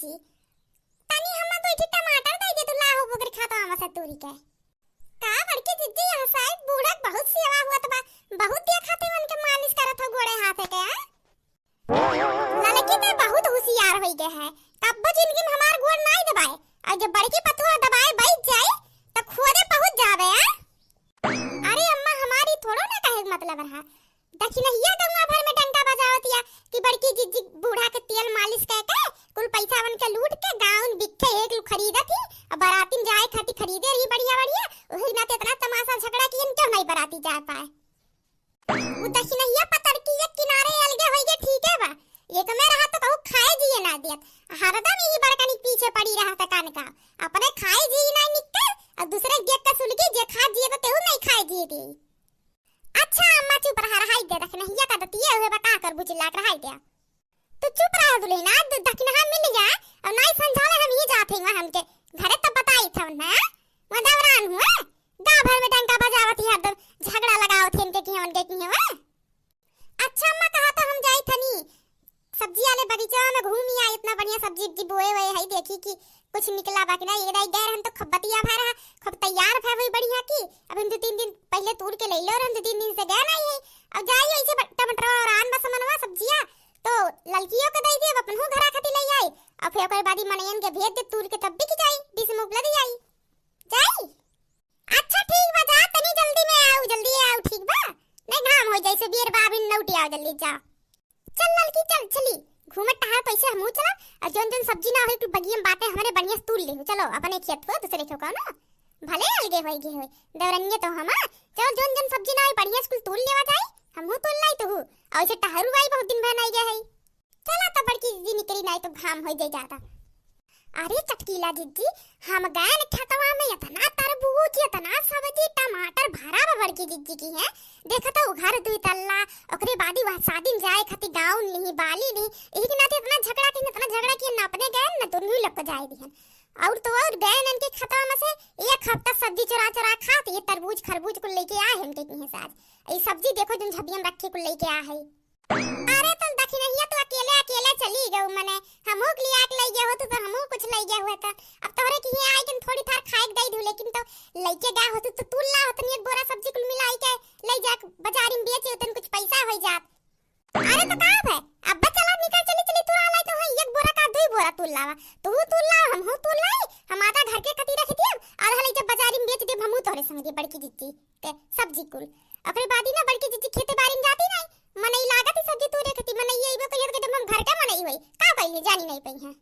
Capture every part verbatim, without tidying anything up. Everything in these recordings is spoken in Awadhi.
जिज्जी, तनी हम्मा दुइ ठे टमाटर दइ दे तू, लाहो बोगरी खाता हम्मा से तूरी के। का बड़की जिज्जी, यहाँ साइड बूढ़ा के बहुत सेवा हुआ त बा, बहुत देखा थे उनके मालिश करत हो गोड़े हाथे के, हैं? ललकी ते बहुत होशियार होई गए है, कब्बो जिंदगी में हमार गोड़ नाई दबाए, और जब बड़की पतुआ दबाए बैठ जाए तो खोदे पहुंच जावे, हैं? अरे अम्मा, हमारी थोड़ो ना कहे के मतलब रहा, दखिनहिया गौवा भर में डंका बजावतिया कि बड़की जिज्जी बूढ़ा के तेल मालिश कह के कुल पैसा वन के लूट के गाउन बिखे एक लू खरीदत ही, और बारातिन जाए खातिर खरीदे रही बढ़िया बढ़िया, वही नाते इतना तमाशा झगड़ा कि इनके नहीं बाराती जा पाए। उ दखिनहिया पतर की एक किनारे अलगे होई गे, ठीक है बा, एक में रहा तो कहू खाए जिए ना दियत, हरदम यही बड़कनी के पीछे पड़ी रहा त कान का, अपने खाए जिए ना निकल और दूसरे के देख के सुलगी जे खा जिए तो तेहू नहीं खाए जिए दे। अच्छा अम्मा चुप रहा, रहाई दे, दखिनहिया का दतिये हुए बा, का करबू चिल्ला के रहाई दे। तू चुप रहा दुल्हन, आज दखिनहा मिल जाए और नाई समझावे हम ही जात हई वहाँ हमके घरे तब बताई था उन्हें, वहाँ दौरान हुए गाँव भर में डंका बजावत ही हरदम झगड़ा लगावत ही इनके किहे उनके किहे हुए। अच्छा अम्मा कहा तो हम जाई थनी सब्जी वाले बगीचा में घूमी आई, इतना बढ़िया सब्जी उब्जी बोए हुए है, देखी कि कुछ निकला बा कि ना। ये दाई गए रहन तो खूब बतिया भा रहा, खूब तैयार भा हुई बढ़िया की। अब हम दो तीन दिन पहले तूर के ले लो रहन, दो तीन दिन से गए नहीं है। अब जाई ऐसे ब-, टमाटर और आन बा समनवा सब्जिया तो ललकियों के दे दे, अब अपनहु घरा खातिर ले आई। और फिर ओकर बाद ही मनयन के भेज दे तूर के, तब भी की जाई, बीस में उपलब्ध जाई। जाई। अच्छा ठीक बा, जा तनी जल्दी में आऊ, जल्दी आऊ, ठीक बा? नहीं घाम हो जाई, से बियर बा, अभी लौट आओ, जल्दी जा। चल ललकी, चल, चली। घूमत टहर पैसे हमहू चला, और जौन जौन सब्जी ना होई, तू बगियम बाटे हमरे बढ़िया से तूल ले। चलो, अपने खेत हो, दूसरे खेत का ना। भले अलगे होई गे होई, दौरनिये तो हमार। चलो, जौन जौन सब्जी ना होई, बढ़िया से कुल तूल लेवा जाई, हमहू तूल लाई, तू। और ऐसे टहरू आई, बहुत दिन भर नहीं गए है। चला तो बड़की दीदी निकली, नहीं तो घाम हो जाई ज्यादा। अरे चटकीला जिज्जी, हम गए न खेतवा में, इतना तरबूज, इतना सब्जी, टमाटर भरा बा बड़की जिज्जी की है। देखा तो उ घर दुई तल्ला, ओकरे बाद ही वहाँ शादी में जाए खातिर गाउन नहीं, बाली नहीं, यही के नाते इतना झगड़ा किन, इतना झगड़ा किन, ना अपने गए न दोनों लोग को जाए दिहन। और तो और गए न इनके खेतवा में से एक हफ्ता सब्जी चोरा चोरा खात, ये तरबूज खरबूज कुल लेके आए हैं इनके किहे से आज। ये सब्जी देखो जौन झबिया में रखी कुल लेके आ है। अरे तुम दखिनहिया तो अकेले अकेले चली गऊ, मने हमहू के लिया के लई गए होतू तो हमहू कुछ लई गए हुए तो। अब तोहरे किहे आई के थोड़ी थार खाए के दई दू, लेकिन तो लइके गए होतू तो तूल ला होतन एक बोरा सब्जी कुल मिलाई के लई जा बाजारी में बेचे होतन, कुछ पैसा होई जात। अरे तो का है, अब चला निकल चली चली तूल लाई तो है एक बोरा का दुई बोरा तूल लावा, तू तूल ला हमहू तूल लाई, हम आधा घर के खती रख दियब, आधा लई जब बाजारी में बेच देब हमहू तोहरे संगे बड़की जिज्जी। के सब्जी कुल। ओकरे बाद ही ना बड़की जिज्जी खेते बारी में जाती नहीं, मनई लागत ही सब्जी तूरे खातिर, मनई अइबो कहियो तो हम घर के मनई होई, का कहिए जानी नहीं पई है।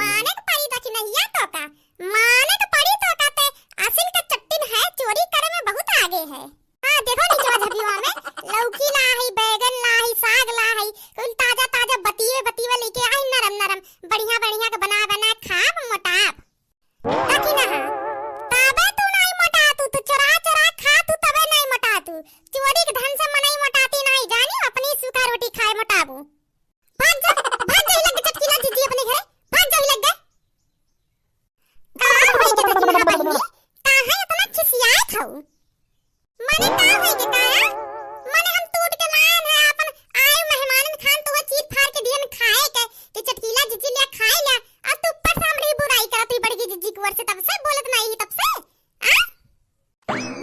माने के पड़ी दखिनहिया तो का, माने के पड़ी तो का ते असिल के चट्टिन है, चोरी करे में बहुत आगे है। हाँ, देखो निचवा झबिया में लौकी ला है, बैगन ला है, साग ला है, कुल ताजा ताजा बतिये बतिये लेके आई, नरम नरम, बढ़िया बढ़िया के बना बना खाब मोटाब। दखिनहा, तबे तू नाई मोटातू, तू चोरा चोरा खातू तबे नाई मोटातू। चोरी के धन से मनई मोटाती नाई जानी, अपनी सूखा रोटी खाए मोटाबू। भाग जा, भाग जा, लग चटकीला जिज्जी अपने घरे, भाग जा, लग गए। का होई के दखिनहा बहिनी, काहे इतना खिसियात हऊ? मने का होई के काया? मने हम तूर के लायन है, आपन आए मेहमानन खान तो चीर फाड़ के दियन खाए के, कि चटकीला जिज्जी ले खाए ले, और तू ऊपर से हमरी बुराई करत ही बड़की जिज्जी के ओर से, तब से बोलत नहीं ही तब से, आ?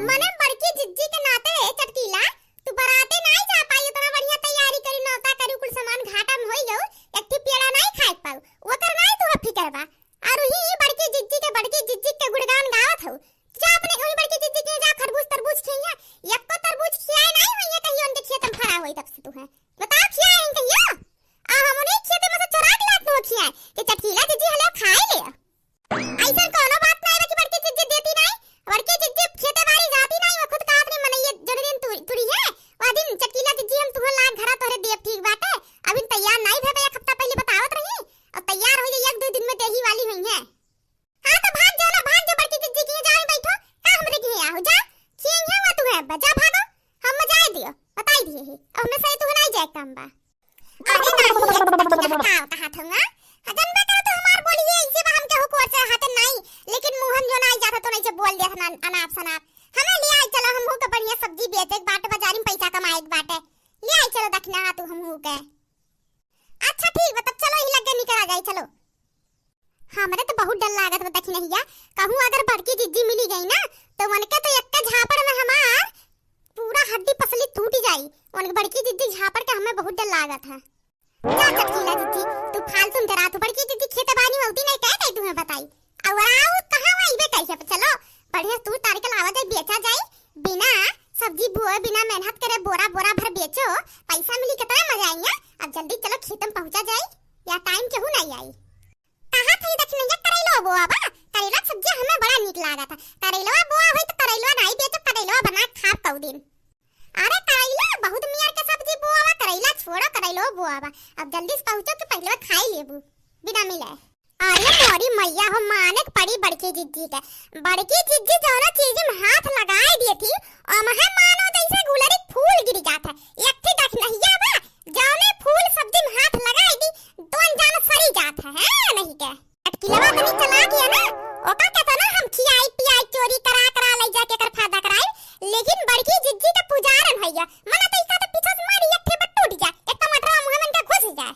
मने बड़की जिज्जी के नाते चटकीला, तू बराते नहीं जा पाई, इतना बढ़िया तैयारी करी, नौता करी, कुल सामान घाटा में होई गऊ, एक ठी पेड़ा नहीं खाए पाऊ, ओकर नहीं तू फिकर बा, और ही बड़की जिज्जी के, बड़की जिज्जी के गुणगान गावत हऊ, जा अपने वही बड़की जिज्जी के जा खरबूज तरबूज खिया, यक्को तरबूज खियाए नहीं होइए कहीं उनके खेत में फरा होई तब से तू है। बताओ खियाए हैं कहियो? आ हम उन्हीं खेत में से चोरा के लात नो खियाए कि चटकीला जिज्जी हले खाए ले। ऐसा कोनो बात नहीं बा कि बड़की जिज्जी देती नहीं, बड़की जिज्जी खेते बारी जाती नहीं, वो खुद का अपने मनइये जौन दिन तु-, तुरी है, वह दिन चटकीला जिज्जी हम तुहर लाग घरा तोहरे देब ठीक बाटे, अभी तैयार नहीं भे, एक हफ्ता पहले बतावत रही, और तैयार हो जाई एक दो दिन में देही वाली हुई है। हाँ, तो भाग जाओ ना, भाग जाओ बड़की जिज्जी की, जाओ बैठो, का हमरे की आहो, जा, खियइहे हुआ तू है, जा भागो, हम जाए दियो, बताई दिए ही, अब हमें सही तू नहीं जाए काम बा। अरे नहीं, ये तो बड़की हटाओ, कहा था ना, हजन बे करो तो हमार बोली है, इसे बा हम केहू कोर से हटे नहीं, लेकिन मुहन जो नहीं जाता तो नहीं से बोल दिया था ना, अनाप शनाप, हमें ले आई चलो, हम हूँ के बढ़िया सब्जी बेचे के बाटे, बाजारी में पैसा कमाए के बाटे, ले आई चलो दखिनहा तू हम हूँ के। अच्छा ठीक बा, तब चलो ही लगे निकल आ जाए, चलो। या कहूँ अगर बड़की जिज्जी मिली गई ना, तो उनके तो एक झापड़ में हमार पूरा हड्डी पसली टूट जाई। उनके बड़की जिज्जी झापड़ के हमें बहुत डर लागत है। जा चटकीला जिज्जी, तू फालतू में डरा, तू बड़की जिज्जी खेते बानी होती नहीं, कह दे तुम्हें बताई। और आओ, कहाँ वही बे कैसे? चलो, बढ़िया तू तारीख लावा जाए, बेचा जाए, बिना सब्जी बोए, बिना मेहनत करे, बोरा बोरा भर बेचो, पैसा मिली, कितना मजा आई है। अब जल्दी चलो, खेत में पहुँचा जाए, या टाइम केहू नहीं आई। कहा थी दखिनैया, करैलो बोआ बा, करैला सब्जी हमें बड़ा नीक लागत है। करैलवा बोआ होई तो करैलवा नहीं बेचो, करैलवा बना के खाब कऊ दिन। अरे करैला बहुत मियर के सब्जी बोआ बा, करैला छोड़ो, करैलो बोआ बा। अब जल्दी से पहुँचो कि पहले खाई लेबू बिना मिले। अरे मोरी मैया हो, माने के पड़ी बड़की जिज्जी के। बड़की जिज्जी जौनो चीज में हाथ लगाए दिए थी, ओमहे मानो जैसे गुलरी फूल गिर जात है। एक थी दखिनैया बा, जौने फूल सब्जी में हाथ लगाए दी, दोन जान सरी जात है, हैं, नहीं के। चटकिलवा तनी चला गया ना, ओका केतना हम खियाई पियाई, चोरी करा करा ले जाके एकर फायदा कराई, लेकिन बड़की जिज्जी के पुजारन है या, मना तो इसका तो पीछे से मारी एक ठे बट टूट जाए, एक टमाटर मुंह में इनका घुस जाए।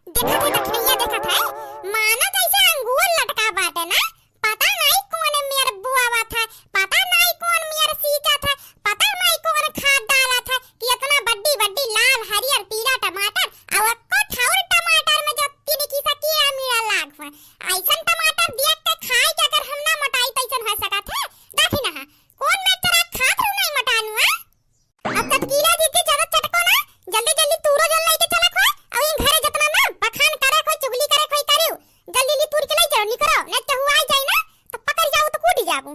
देखत है दखिनैया, देखत है, मानो जैसे अंगूर लटका बाटे ना, पता नहीं कौन मेर बुआवत है, पता नहीं कौन मेर सींचत है, पता नहीं कौन खाद डालत है कि इतना बड्डी बड्डी लाल हरियर पीला टमाटर, और एको ठाउर टमाटर में जो तिनकी सा कीड़ा मीड़ा लाग हुआ। ऐसन टमाटर देख के खाए के अगर हम ना मोटाई तैसन हो सकत है, देखी ना, कौन मेर चोरा खात रहू नहीं मोटानुआ? अब चटकीला जिज्जी ज्यादा चटको ना, जल्दी जल्दी तूरो जल लेके चला खो, और इन घरे जितना ना बखान करे खो, चुगली करे खो, करियो, जल्दी जल्दी तूर के ले जाओ, निकरो, नहीं तो हुआ जाए ना, तो पकड़ जाओ तो कूद जाबू।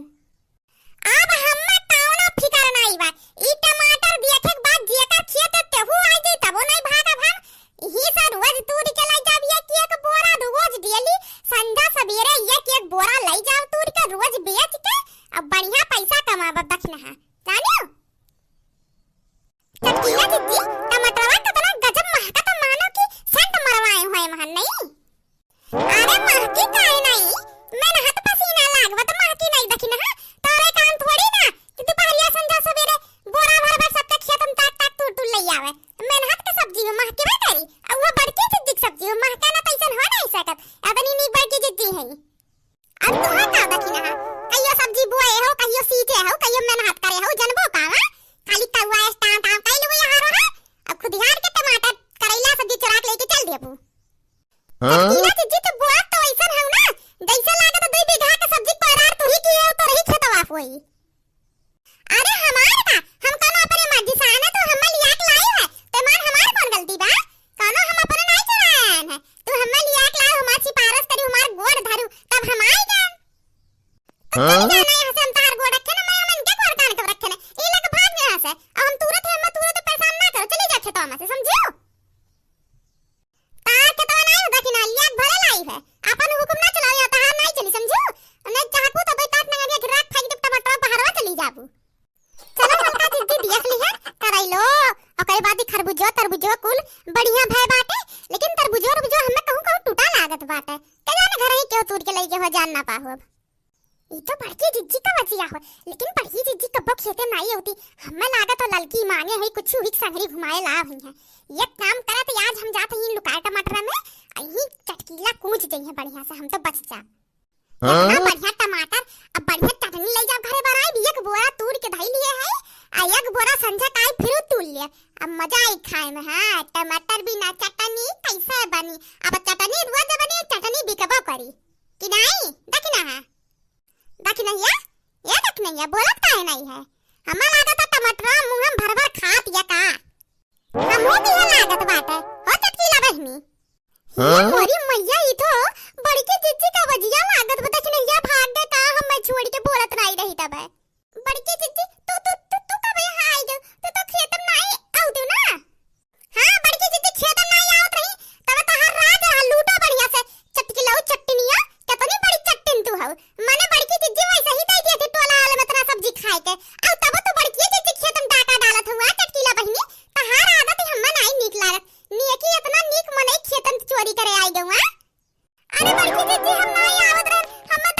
अब हम्मे कौनो फिकर नाई बा, ई टमाटर देखे के बाद जेकर खेत तेहू आ जाई तबो नहीं भागब हम। यही से रोज तूर के ले जाब, एक एक बोरा रोज डेली, संझा सबेरे एक एक बोरा ले जाओ तूर के, रोज बेच के अब बढ़िया पैसा कमाबा, दखिनहा, जानियो? चटकीला जिज्जी, टमाटरवा केतना गजब महकत, मानो कि सेंट मरवाए हुए महन नहीं। अरे महकी काहे नहीं, मेहनत पसीना लागबा त महकी नहीं, दखिनहा, तोरे काम थोड़ी ना कि दुपहरिया संझा सबेरे बोरा भर भर सबके खेत में ताक ताक तूर तूर ले आवे। मेहनत के सब्जी हो महकबे करी, और वो बड़की जिज्जी के सब्जी हो महका ना, तैसन हो नहीं सकत। अतनी नीक बड़की जिज्जी है। अब तू हो का दखिनहा? कहियो सब्जी बोए हो, कहियो सींचे हो, कहियो मेहनत करे हो, जनबो का, हाँ? खाली कौआ एस टाँव टाँव कइल हुए यहाँ रहा। अब खुदिहार के टमाटर, करैला सब्जी चुरा के लेके चल देबू। हाँ? चटकीला जिज्जी, तू बोलत तो ऐसन हो ना, जैसे लागत दुई बीघा के सब्जी कोरार तू ही किए हो, तोर ही खेतवा होई। अरे हमार बा, हम कौनो अपने मर्जी से आए ना, तू हम्मे लिया के लाई है, ते मान हमार कौन गलती बा? कौनो हम अपने नहीं चुराए आए हैं, तू हम्मे लिया के लाओ, हमार सिफारिश करी, हमार गोड़ धरू, तब हम आई जान। तो हाँ? चली जाना यहाँ से, हम तहार गोड़ रखे ना, मैं हम इनके गोड़ कान के रखे ना, ये लोग भाग यहाँ से, अब हम तुरंत, हम्मे तुरंत परेशान ना करो, चली जा खेतवा में से, समझियो? तार के तो नाई होता कि ना, लिया भले लाई है। अपन हुकुम ना चलाओ, या तहार नाई चली, समझू? नहीं चाहकू तो बेटा अपना आगे गिरा फेंक दे, टमाटर पहाड़वा चली जाबू। चलो बड़का जिज्जी देख ली है, करैलो, ओकरे बाद ई खरबूजो, तरबूजो कुल बढ़िया भय बाटे, लेकिन तरबूजो, तरबूजो हमें कहूँ, कहूँ टूटा लागत बाटे। के जाने घर ही केहू तूर के लई के हो, जान ना पाहु अब। ई तो बड़की जिज्जी का वजिया हो, लेकिन बड़की जिज्जी कब्बो खेते में नाई होती। हमें लागत हो ललकी मांगे हुई कुछ हुई संगरी घुमाए ला हुई है। ये काम करत आज हम जात ही लुकाए टमाटर में, अही चटकीला कूच जई है बढ़िया से, हम तो बच जा। हाँ? इतना बढ़िया टमाटर, अब बढ़िया चटनी ले जाओ घरे बनाई, एक बोरा तूर के धई लिए है, आ एक बोरा संझा काई फिर तूर लिए। अब मजा आई खाए में, हाँ, टमाटर बिना चटनी कैसे बनी? अब चटनी रोज बनी, चटनी बिकबो करी कि नाई? देखी ना है। दखिनैया, ए दखिनैया, बोलत काहे नहीं है? हमें लागत है टमाटरवा मुँह में भर भर खात या का? हमहू दिहे लागत बाटे, हो चटकीला बहिनी। हाँ? मोरी मैया, ई तो बड़की जिज्जी का वजिया लागत बा, दखिनैया भाग गए का, हमें छोड़ के बोलत नहीं रही तब। बड़की जिज्जी, तू, तू, तू, तू कब यहाँ आई गयो? तू तो खेत में नहीं आऊ ना? हाँ, बड़की जिज्जी खेत में नाई आवत रही, तब तो हर रात रहा लूटो बढ़िया से। चटकिलऊ चट्टनिया, कितनी बड़ी चट्टिन तू हऊ। मने बड़की जिज्जी वैसे ही दे दिए थे टोला वाले में इतना सब्जी खाए के। अब तब तो बड़की जिज्जी खेत में डाका डालत हुआ, चटकीला बहिनी, तहार आदत ही हम्मा नाई नीक लागत। नियकी इतना नीक मने खेतन चोरी करे आई गवा। अरे बड़की जिज्जी, हम नाई आवत रहन, हम्मा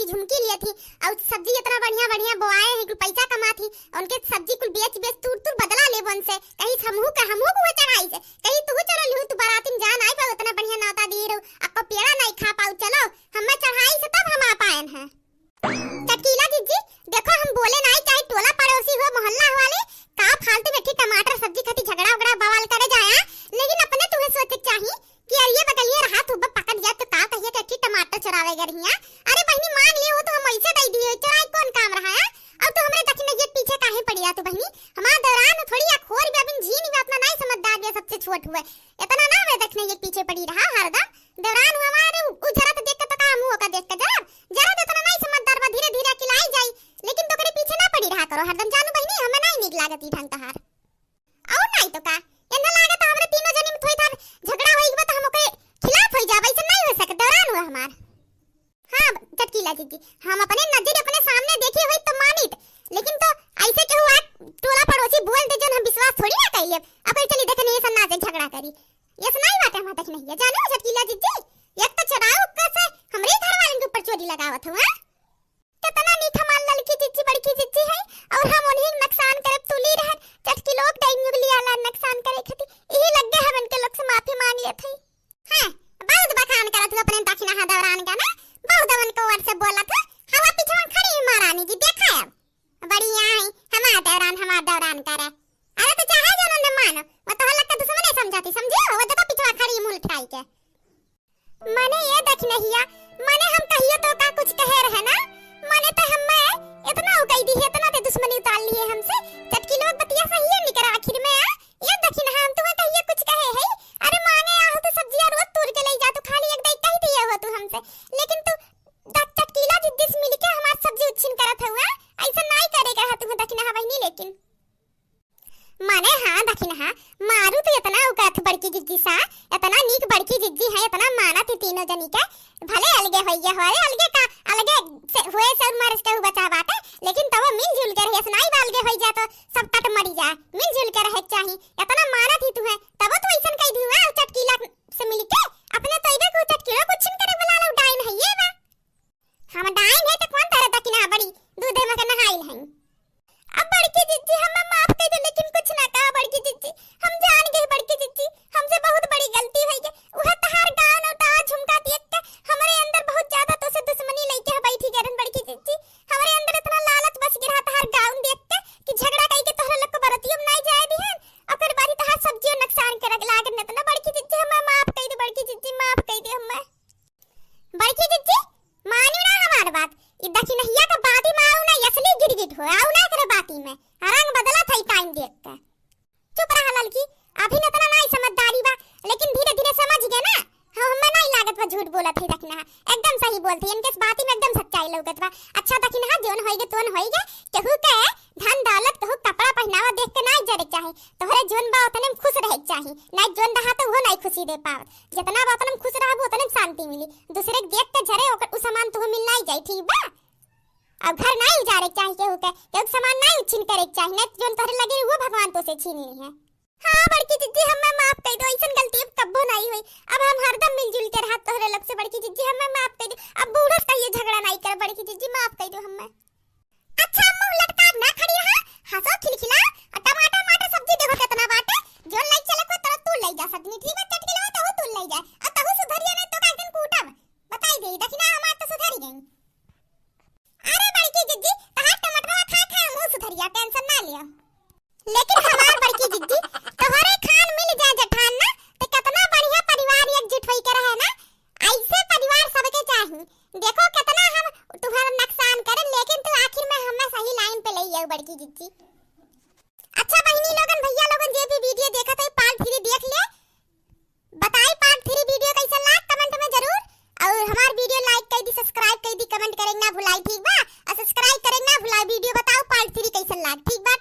झुमकी लिए थी, और सब्जी इतना बढ़िया बढ़िया बोआए हैं, कुल पैसा कमा थी, उनके सब्जी कुल बेच बेच तूर तूर बदला लेबो उनसे, कहीं हमहू का, हमहू को चढ़ाई से, कहीं तू चलो लिहू, तू बारातिन जान आई पाऊ, इतना बढ़िया नौता दिए रहू, आपको पेड़ा नहीं खा पाऊ, चलो हमें चढ़ाई से तब हम आ पाएन हैं। चटकीला जिज्जी, देखो हम बोले नहीं, चाहे टोला पड़ोसी हो, मोहल्ला वाले, का फालतू में ठीक टमाटर सब्जी खाती झगड़ा उगड़ा बवाल करे जाया, लेकिन अपने तुम्हें सोचे के चाही कि अरे ये बगलिए रहा तू बा पकड़ जाए तो का कहिए कि अच्छी टमाटर चुरावे गए रहिया। अरे बहनी मान लियो हो तो हम ऐसे दे दिए, चुराई कौन काम रहा है? और तू हमरे दखिनहिया के पीछे काहे पड़ी रहा तू बहनी? हमार देवरान थोड़ी अखोर भी अबिन झीन भी अपना नहीं समझदार भी सबसे छोट हुए। इतना ना हमें दखिनहिया के पीछे पड़ी रहा हरदम। देवरान हमारे उ-, उजरत देख के तो का मुंह का देख के जरा, जरा तो इतना नहीं समझदार बा, धीरे धीरे अकिलाई जाई, लेकिन तोकरे पीछे ना पड़ी रहा करो हरदम जानू बहनी, हमें नहीं नीक लागत ई ढंग तोहार। और नहीं तो का, एन्ना लागत हमरे तीनों जनी में थोड़ी थार झगड़ा होई बा तो हम ओके खिलाफ होई जाब, ऐसे नहीं हो सकत, देवरान हुआ हमार। हाँ, चटकीला जिज्जी, हम अपने नजर अपने सामने देखे होई तो मानित, लेकिन तो ऐसे केहू आ टोला पड़ोसी बोल दे जौन हम विश्वास थोड़ी ना कइले। अब कोई चली देखे नहीं ऐसा ना से झगड़ा करी, ऐसा नहीं बाटे हम दखिनहिया, जानो चटकीला जिज्जी, एक तो चुराऊ का से हमरे घर वालन के ऊपर चोरी लगावत हुआ। कितना नीक हमार ललकी जिज्जी बड़की जिज्जी है, और हम उन्हीं नुकसान करे तुली रहन, चटकी लोग डाइन जुगली आला नुकसान करे खातिर यही लग गए हम इनके लोग से माफी मांग लेत हई। हाँ, बहुत बखान करत हो अपने दखिनहा देवरान का ना, बहुत उनके ओर से बोलत हो, हवा पीछे खड़ी महारानी जी देखा अब। बढ़िया है, हमार देवरान, हमार देवरान करे। अरे तो चाहे जो उन्होंने मानो, वो तो हल्का दुश्मन है समझाती, समझियो, वो देखो पीछे खड़ी मुंह उठाई के। मने ये दखिनहिया, मने हम कहियो तो का कुछ कहे रहे ना, मने तो हम्मे इतना उकई दी है, इतना ते दुश्मनी उतार ली है हमसे। चटकी लोग बतिया सही है निकरा आखिर में, आ? ये दखिनहा हम तुम्हें कहियो कुछ कहे है? अरे मांगे आहो तो सब्जियां रोज तोड़ के ले जा, तू खाली एक दाई कह दिए हो तू हमसे, लेकिन तू द-, चटकीला जिद्दी से मिलके हमार सब्जी उच्छिन करत हुआ, ऐसा नाई करे कहा तुम्हें दखिनहा बहनी, लेकिन मने हाँ दखिनहा, मारू तो इतना उकरत बड़की जिज्जी सा, इतना नीक बड़की जिज्जी है, इतना मानत ही तीनों जनी के, भले अलगे होइए हो, अरे अलगे का, अलगे से हुए से मर के बचा बाटे, लेकिन तब मिलजुल के रहिए, सुनाई बा अलगे होई जा तो सब कट मरी जा, मिलजुल के रहे के चाही, इतना मानत ही तू है, तब तू ऐसन कह दियो, आ चटकीला से मिलके, अपने तो इबे को चटकीला कुछ करे वाला लोग डाइन है ये बा। हम डाइन है तो कौन तरह तक ना बड़ी दूधे में के नहाइल हैं। अब बड़की जिज्जी हमें माफ कर दे, लेकिन कुछ ना कहा बड़की जिज्जी, हम जान गए बड़की जिज्जी, हमसे बहुत बड़ी गलती हुई है। वह तहार गाउन और तहार झुमका देख के हमारे अंदर बहुत ज्यादा तो से दुश्मनी लेके है बैठी गए रहन बड़की जिज्जी। हमारे अंदर इतना लालच बस गया तहार गाउन देख के कि झगड़ा करके तोहरा लोग को बरतियों में नहीं जाए दिहन, ओकर बाद ही तहार सब्जियों नुकसान करे लागन। इतना बड़की जिज्जी हमें माफ कर दे, बड़की जिज्जी माफ कर दे हमें। बड़की जिज्जी, मानी ना हमार बात। ई दखिनहिया के बाती में आऊ ना, असली गिरगिट हो, आऊ ना एकरे बाती में। रंग बदलत है टाइम देख के। चुप रहा ललकी, अभी न इतना नाई समझदारी बा, लेकिन धीरे-धीरे समझ गए ना। हाँ, हमें नाई लागत बा झूठ बोलत है दखिनहा, एकदम सही बोलत है, इनके इस बाती में एकदम सच्चाई लौकत बा। अच्छा दखिनहा, जोन होइगे तोन होइगे, केहू के धन दौलत, केहू कपड़ा पहनावा देख के नाई जरे के चाही। तोहरे जोन बा उतने में खुश रहे के चाही, नाई जोन रहा तो वो नाई खुशी दे पावत। जितना बा उतने में खुश रहबू, उतने में शांति मिली। दूसरे के देख के जरे ओकर उ सामान तुहू मिल नाई जाई, ठीक बा? अब घर नाई उजारे के चाही केहू के, केहू के सामान नाई उछीन करे के चाही, नाई जोन तोहरे लगे वो भगवान तो से छीन ली है। हाँ बड़की जिज्जी, हमें माफ कर दो, ऐसन गलती अब कब्बो नाई होई। अब हम हरदम मिलजुल के रहब तोहरे लोग से बड़की जिज्जी, हमें माफ कर दो। अब बूढ़ो से कहियो झगड़ा नाई कर बड़की जिज्जी, माफ कर दो हमें। अच्छा मुंह लटका ना खड़ी रहा, हंसो खिलखिला, और टमाटर माटर सब्जी देखो कितना बाटे, जो लाई चले को तरह तू ले जा सकनी, ठीक है चटकी लो तो तू ले जा, और तहु सुधरिया नहीं तो का एक दिन कूटब, बताई दे, दखिना हमार तो सुधरी गई। अरे बड़की जिज्जी, तहार टमाटर खा खा मुंह सुधरिया, टेंशन ना लियो। लेकिन हमार बड़की जिज्जी, तोहरे खान मिल जाए जेठान ना, तो कितना बढ़िया परिवार एकजुट होई के रहे ना। ऐसे परिवार सबके चाही। देखो कितना हम तुम्हारा नुकसान करे, लेकिन तू आखिर में हमें सही लाइन पे ले आओ बड़की जिज्जी। अच्छा बहिनी लोगन, भैया लोगन, जे भी वीडियो देखत है, पार्ट थ्री देख ले। बताई पार्ट थ्री वीडियो कैसन लाग कमेंट में जरूर, और हमार वीडियो लाइक कर दी, सब्सक्राइब कर दी, कमेंट करे ना भुलाई, ठीक बा? और सब्सक्राइब करे ना भुलाई, वीडियो बताओ पार्ट थ्री कैसन लाग, ठीक बा?